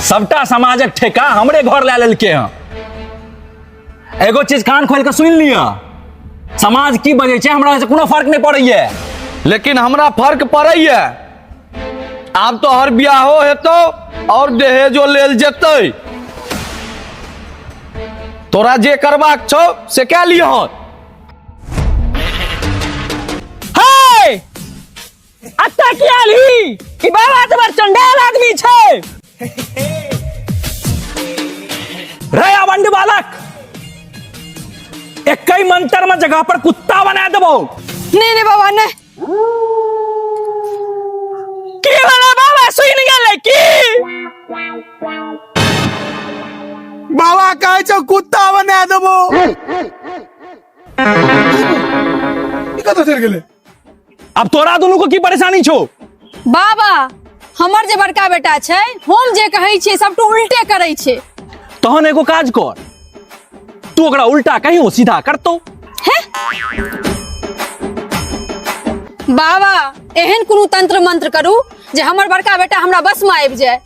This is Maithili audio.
सबटा समाजक ठेका हमरे घर लए लेलकै हँ। एगो चीज कान खोल के सुनि लिअ, समाज की बजै छै हमरा से कोनो फर्क नहि पड़ैया। लेकिन हमरा फर्क पड़ैया। आब तो हर बियाहो हेतौ और दहेजो लेल जेतै। तोरा जे करबाक छौ से कए लिहऽ। हे अत्ता की आली ई बाबा तऽ बड़ चंडाल आदमी छै। रे अबंड बालक, एकई मंत्र में जगह पर कुत्ता बना देबो। नहीं नहीं बाबा नहीं। की वाला बाबा सुन गेलै की? बाबा कहै छौ कुत्ता बना देबो। ई कतऽ चलि गेलै? अब तोरा दुनू को की परेशानी छौ? बाबा हमर जे बड़का बेटा छै, हम जे कहै छियै सबटू उल्टे करै छै। तहन एगो काज कर, तू ओकरा उल्टा कहीं ओ सीधा करतौ। बाबा एहन कोनो तंत्र मंत्र करू जे हमर बड़का बेटा हमरा बस में आबि जाए।